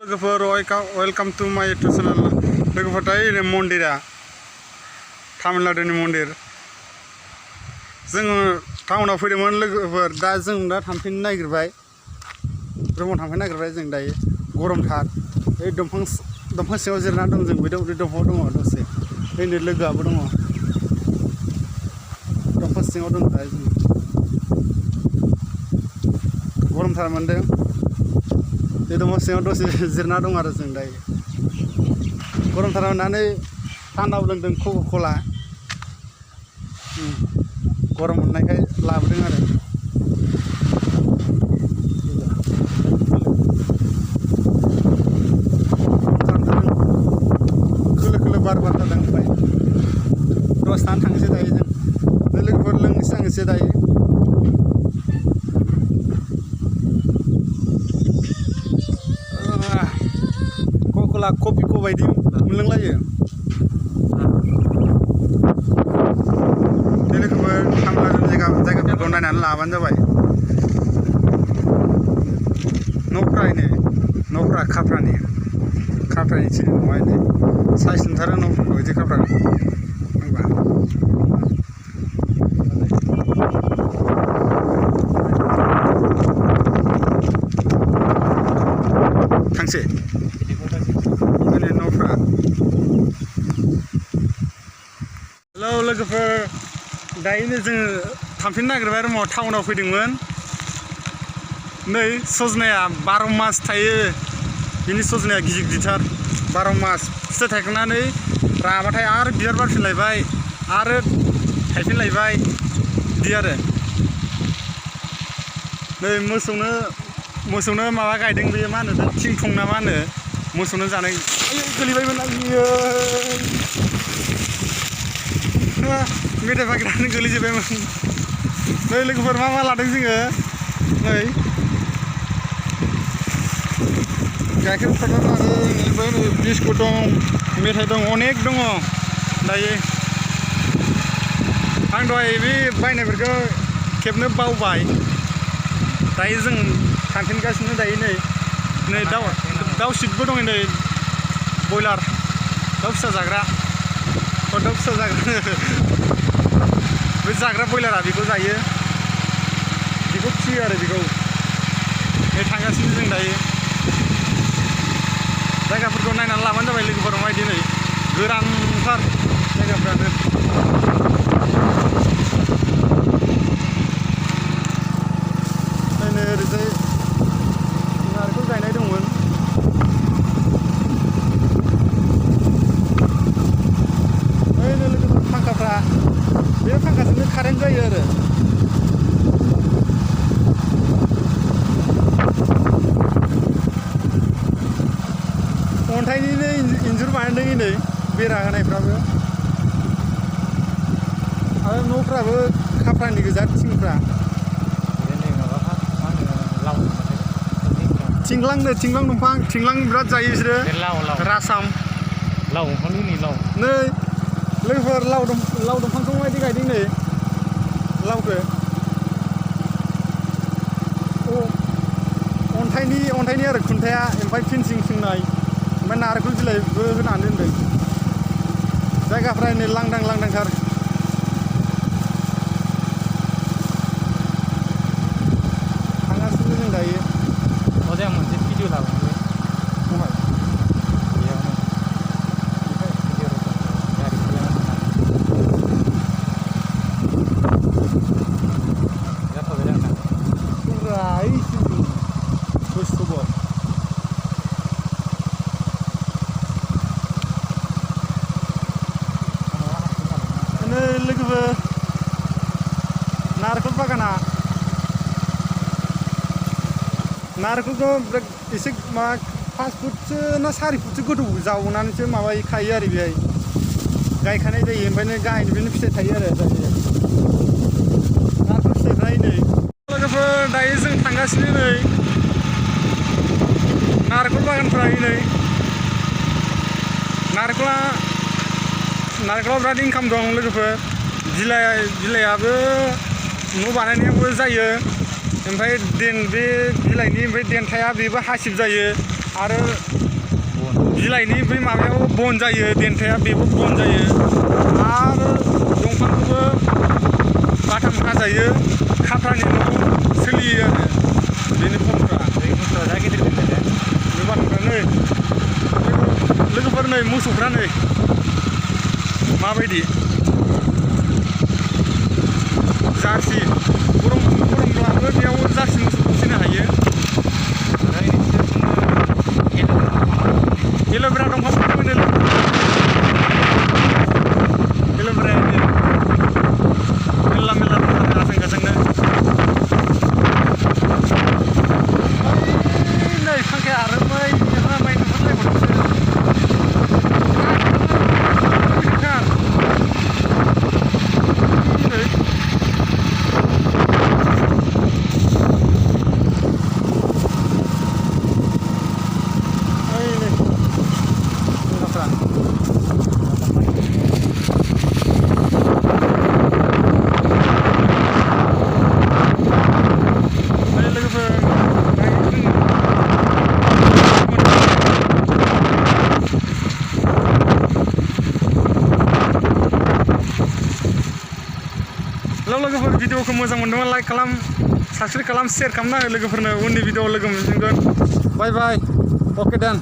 लोगोफोर welcome to माय YouTube channel. लोगोफोर दायो मन्दिरा तामिलनाडुनि मन्दिर। जोङो टाउनाव फैदोंमोन लोगोफोर, दा थांफिननो नागिरबाय, रुमाव थांफिननो नागिरबाय। जों दायो गरमथार, बे दंफां सिङाव जिरायना दं। जों बे दंफाङाव दङ दसे, जोंनि लोगोआबो दङ दंफां सिङाव दं। दा जों गरमथार मोनदों, बे दंफां सिङाव दसे जिरायना दं आरो जों दायो। गरमथार मोननानै थान्दाबो लोंदों कका-कला, गरम मोननायखाय लाबोदों आरो। खोलो खोलो बार बारथारदों। ओमफ्राय दसे थानानै थांनोसै दायो। जों लोगोफोर लोंनोसै दायो। कका-कला कफिखौ बायदि मोनलोंलायो। बे लोगोफोर तामिलनाडुनि जायगाफोरखौ नायनानै लाबानो जाबाय। न'फ्रा खाफ्रानि न'आ नै साइज नुथारो न'फोरखौ, बिदि खाफ्रा होनबा। थांसै ओरै न'फ्रा। हेलौ लोगोफोर, दायो जोङो थांफिननो नागिरबाय रुमाव। टाउनाव फैदोंमोन। नै सजनाया 12 मास थायो। बिनि सजनाया गिदिर गिदिरथार, 12 मास फिथाइ थायखांनानै राबाथाय आरो बिबार बारफिनलायबाय, आरो थायफिनलायबाय, बिदि आरो। नै मोसौनो माबा गायदों, बेयो मा होनो, थिंखं ना मा होनो, मोसौनो जानाय। गोलैबायमोन आंनियो, मेथाइ फाग्रानो गोलैजोब्बायमोन। नै लोगोफोर मा लादों जोङो, नै गाइखेर फानलु लादों, ओमफ्राय नै बिस्कुट दं, मेथाइ दं, अनेक दङ दायो। आं दहाय बे बायनायफोरखौ खेबनो बावबाय। दायो जों थांफिनगासिनो दायो। नै दाउ सिटबो दङ, नै बयलार, दाउ फिसा जाग्रा, दाउ फिसा जाग्रा बे जाग्रा बयलारा, बेखौ जायो, बेखौ फियो आरो। बेखौ नै थांगासिनो जों दायो। जायगाफोरखौ नायनानै लाबानो जाबाय लोगोफोर। माबायदि नै गोरानथार जायगाफ्रानो। नै ओरैजाय नारेंखल गायनाय दंमोन। ओरैनो लोगोफोर फांखाफ्रा, बे फांखाजोंनो कारेन्ट जायो आरो। अन्थाइनिनो इन्जुर बानायदों नै, बेरा होनायफ्राबो, आरो न'फ्राबो खाफ्रानि गोजा, थिंफ्रा। थिंख्लां दंफां, थिंख्लां बिराद जायो बिसोरो। रासाम लाव दंफां नै लोगोफोर, लाव दंफांखौ माबायदि गायदों नै, लावखौ अन्थाइनि आरो खुन्थाया, ओमफ्राय फेन्सिं सोंनाय, ओमफ्राय नारेंखल बिलाइबो होनानै दोनदों। जायगाफ्रा नै लांदांथार। थांगासिनो जों दायो। मोनसे भिडिअ लाबोबाय। लोगोफोर, नारेंखल बागाना, नारेंखलखौ एसे 5 फुटसो ना 4 फुटसो गोथौ जावनानैसो खायो आरो। बेहाय गायखानाय जायो, ओमफ्राय गाहायनिफ्रायनो फिथाइ थायो आरो। नारेंखल फिथाइफ्रा नै लोगोफोर, दायो जों थांगासिनो नै नारेंखल बागानफ्रा। नै नारेंखला बिराद इनकाम दं लोगोफोर। बिलाइआबो न' बानायनायावबो जायो, ओमफ्राय बे बिलाइनि ओमफ्राय देन्थाया, बेबो हासिब जायो, आरो बिलाइनि बै माबायाव बन जायो देन्थाया बेबो बन जायो आरो दंफांखौबो बाथाम हाजायो खाफ्रानि न'आव सोलियो आरो बेनि बनफ्रा बै बुस्थुआ जा गिदिर गिदिर बे बाथामफ्रा नै लोगोफोर नै मोसौफ्रा नै माबायदि जार्सि गरमब्लाबो बेयाव जार्सि मोसौखौ फिसिनो हायो एल'भेरा दंफांफोर मोनो एल'भेराया मेरला मेरला दं आरो आजां गाजांनो नै फांखाया आरो मै माइ नुहुरलायबावदोंसो लोगोफोर भिडिअखौ मोजां मोनदोंबा लाइक खालाम साबस्क्राइब खालाम शेयार खालामना हो लोगोफोरनो उननि भिडिअआव लोगो मोनफिनगोन बाय बाय अके देन